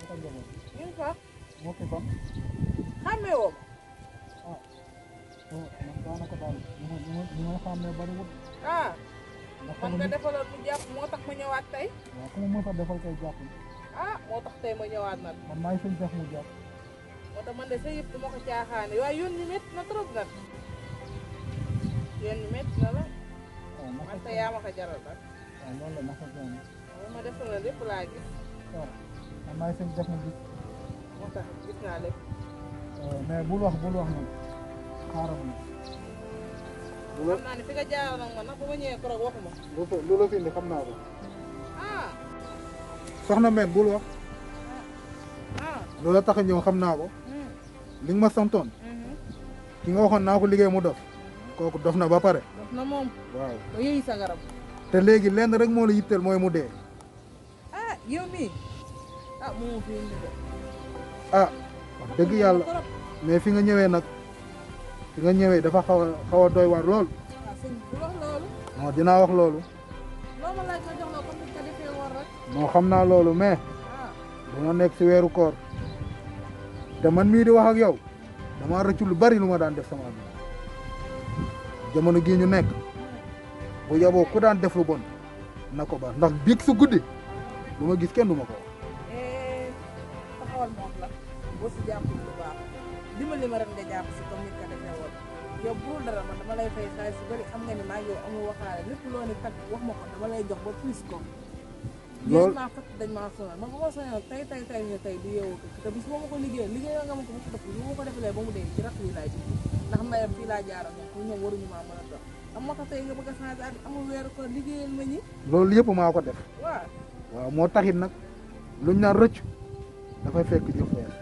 naka njaboot ñu fa moo ki kon xàmmee woo ah man daanaka daal ñu ma xàmmee bariwul ah ndax man nga defaloon mu jàpp moo tax ma ñëwaat tey waaw ku ma mës a defal koy jàpp ah moo tax tey ma ñëwaat nag man maay sëñ def mu jàpp moo tax man de sa yëpp duma ko caaxaane waaye yoon ni métti na trop nag yoon ni métti na la man tey yaa ma ko jaral nag waaw loolu la naka jàmm ma defal la lépp laa gis waaw man maay sëñ def mu gis moo tax gis naa lépp mais bul wax nag xaaral ma xam naa ne fi nga jaaral nag man nag bu ma ñëwee korog waxuma lu la fi indi xam naa ko ah soxna men bul wax ah lu la tax a ñëw xam naa ko li nga ma santoon ki nga waxoon naa ko liggéey mu dof kooku dof na ba pare dof na moom waaw ba yëyi sa garab te léegi lenn rek moo la yitteel mooy mu dee ah yow mii ah moomu fi indi de ah wax dëgg yàlla mais fi nga ñëwee nag fi nga ñëwee dafa xaw a doy waar lool ah sëñ bu wax loolu non dinaa wax loolu loo ma laaj ma jox la comme ni nga ko defee woon rek non xam naa loolu mais ah dañoo nekk si weeru koor te man mii di wax ak yow dama rëccu lu bari lu ma daan def sama am jamono gii ñu nekk bu yaboo ku daan def lu bon na ko baax ndax biig su guddi lu ma gis kenn du ma ko wax taxawal moom la boo si jàppul lu baax dimbali ma rek nga jàpp si comme ni nga ko defee woon yow bu dara man dama lay fay xaalis su bëri xam nga ni maa ngi yow amul waxaale lépp loo ne tag wax ma ko dama lay jox ba plus ko loolu gis naa fekk dañ maa sonal man bu ma soñoon tey tey di yeewu te bis boo ma ko liggéeyal nga ma ko bu ko def bu ma ko defalee ba mu dee ci rakk yi laay ji ndax mbayam fii laa jaaral moom pour ñoom waruñu maa mën a dox am moo tax tey nga bëgg a changé ak amul weeru ko liggéeyal ma ñi loolu yëpp maa ko def waaw waaw moo taxit nag luñ naan rëcc dafay fekk jëf wees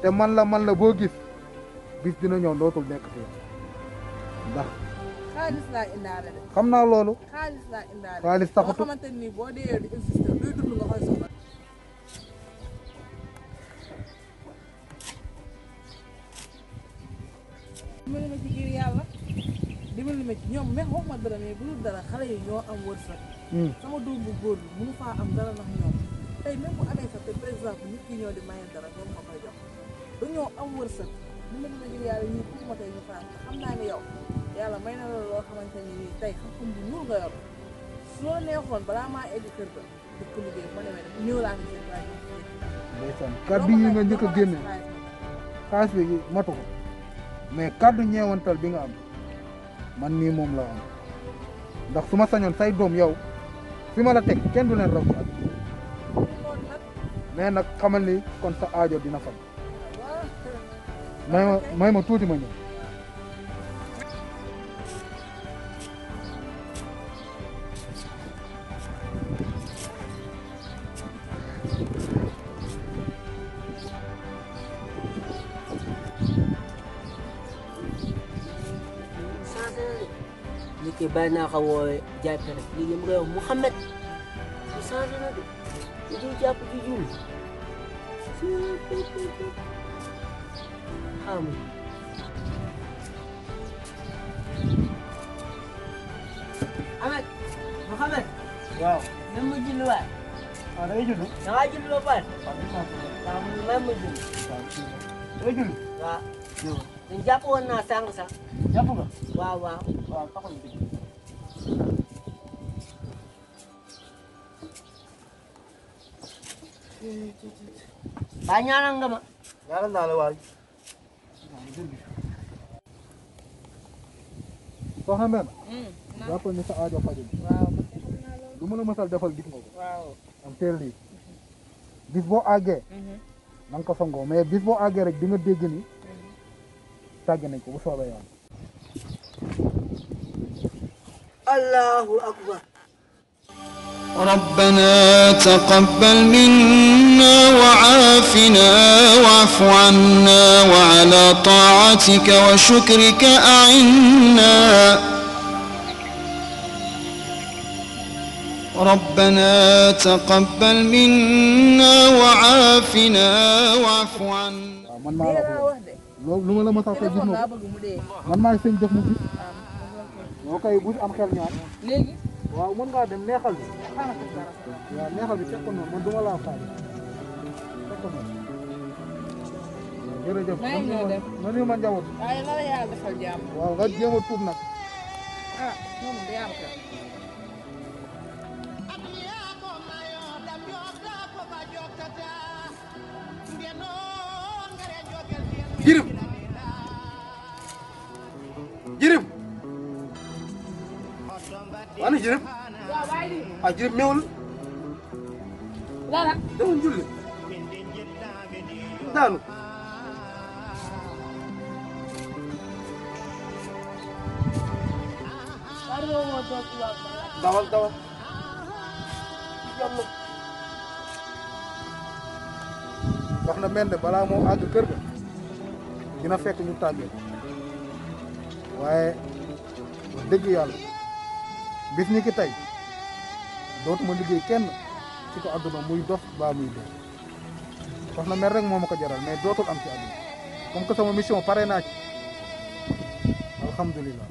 te man la boo gis bis dina ñëw dootul nekk fi ndax xaalis laa indaale de xam naa loolu xaalis laa indaale xaalis taxatu boo xamante ni boo dee di existé luy dund nga koy soxla dimbali ma ci ngir yàlla dimbali ma ci ñoom mex wax ma dara mais bu dul dara xale yi ñoo am wërsëg sama doom bu góor bi mënu faa am dara ndax ñoom tey même bu amee sax te par exemple nit ki ñoo di maye dara ñoom ma koy jox dañoo am wërsëg dimbali ma ngir yàlla ñii pour ma tey ñu faa xam naa ne yow yàlla may na loolu loo xamante ni nii tey xam-xam bu ñuul nga yor soo neexoon balaa maa egg kër ga di ko liggéey ma demee def ñëw laa ngi seen waay ndeysaan kaddu yi nga njëkk a génne xaalis bi matu ko mais kaddu ñeewantal bi nga am man nii moom la am ndax su ma sañoon say doom yow fi ma la teg kenn du leen raw ci at loolu nag mais nag xamal ni kon sa aajo dina faj waaw may ma tuuti ma ñëw nit ki bàyyi naa ko woowee jaay pere léegi mu koy wax Mouhamed mu changé na de ñu ciy jàpp ci julli xam Ahmed Mouhamed waaw même ma julli waay ah da ngay julli da ngaa julli ba pare waaw waaw même ma julli da ngay julli waaw ñun jàpp woon naa sànq sax jàpp nga waaw waaw waaw taxal bi ba ñaanal nga ma ñaanal naa la waay soxna Mbène jàppal ni sa aajo faju waaw man de xam naa loolu lu ma la mësal defal gis nga ko waaw am teel lii bis boo àggee na nga ko songoo mais bis boo àggee rek di nga dégg ni tàgg nañ ko bu soobee yàlla allahu akbar ربنا تقبل منا وعافنا واعف عنا وعلى طاعتك وشكرك أعنا ربنا تقبل منا وعافنا واعف عنا man maa la laa ko wax de loolu lu ma la mësal tey gis téléphone nga laa ko bëgg mu dee man maay sëñ def mu gis waaw moo koy bu am xel ñaar léegi waaw mën ngaa dem neexal bi xaaral ko dara waaw neexal bi teg ko noonu man duma laa xaar jërëjëf maa ngi ñëw dem man ma njaboot waaye la la yàlla defal jàmm waaw nga jéem a tuub nag ah moom du yàlla ko Jirim Jirim wani Jirim waaw bàyyi di ah Jirim ñëwul dara dama julli daanu bari moo moo toog ci waaw dawal dawal yàlla wax na mel ne balaa moo àgg kër ga dina fekk ñu tàggee waaye wax dëgg yàlla bis ni ki tey dootuma liggéey kenn ci ko àdduna muy dof baa muy dee wax na mel rek moo ma ko jaral mais dootul am ci àdduna comme que sama mission pare naa ci alhamdulilah